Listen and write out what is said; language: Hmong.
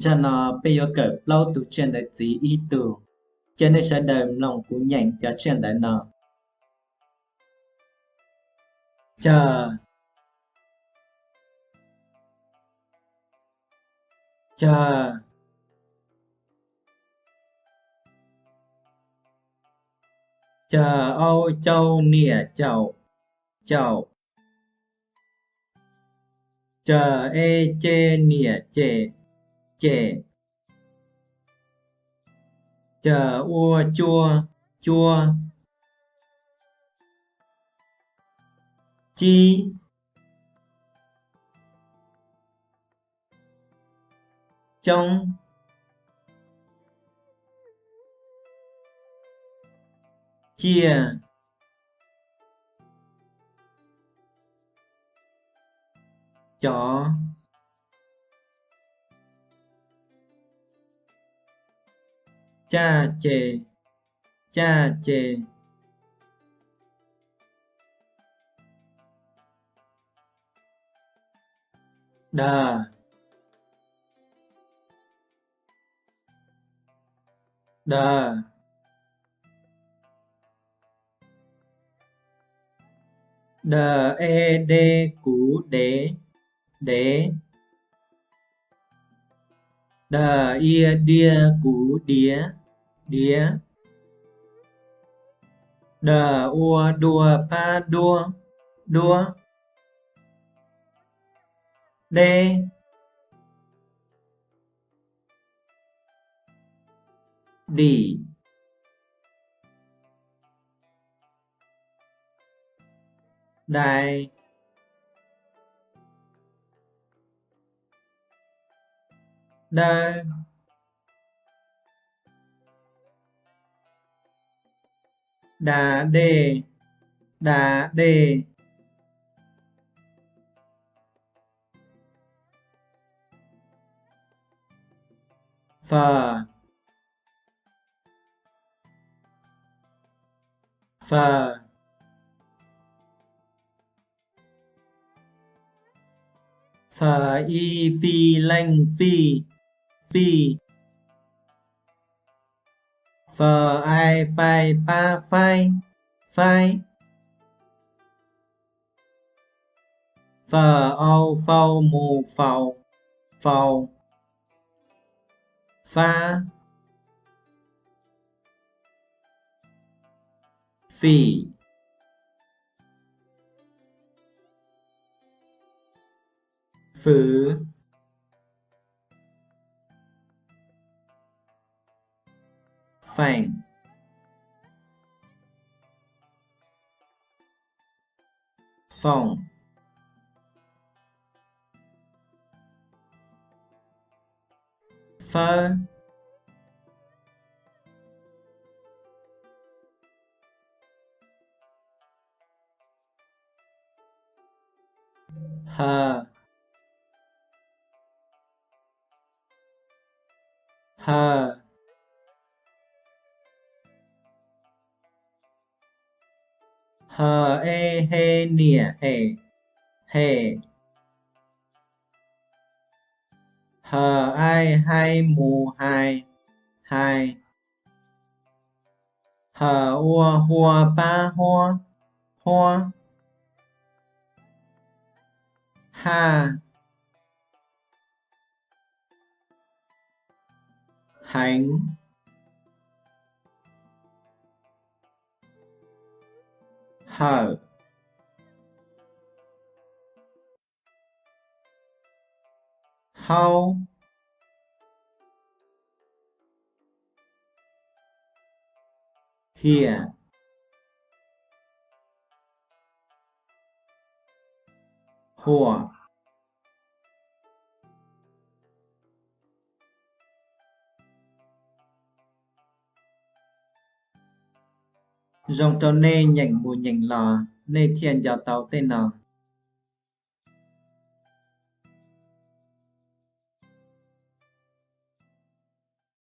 Zaj no peb yuav kawm plaub tug tsiaj ntawv txiv ib tug. Cia nej sawv daws mloog kuv nyeem cov tsiaj ntawv no. Cag, cag, cag au cau niam caum, caum, cag e ce niam cem, cem, cag ua cua, cua, cib, coob, ciaj, cov, caj ces, caj ces, dag, dag, dag e de kuv dev, dev, dag ia dia kuv diav, diav, dag ua dua pab duab, duab, deb, dim, dai, dawb, da dej, da dej, fas, fas, fas i fi leej fij, fij, fas ai fai pab faib, faib, fas au fau mus faus, faus, fab, fim, fwv, feem, foom, fawb, ha, ha, ha e he niam hem, hem, ha ai hai mus hais, hais, ha ua hua pab huab, huab, haj, heev, hawm, haub, hiam, huam. Zoo rau nej nyeem mus nyeem los nej thiaj nco tau tej no.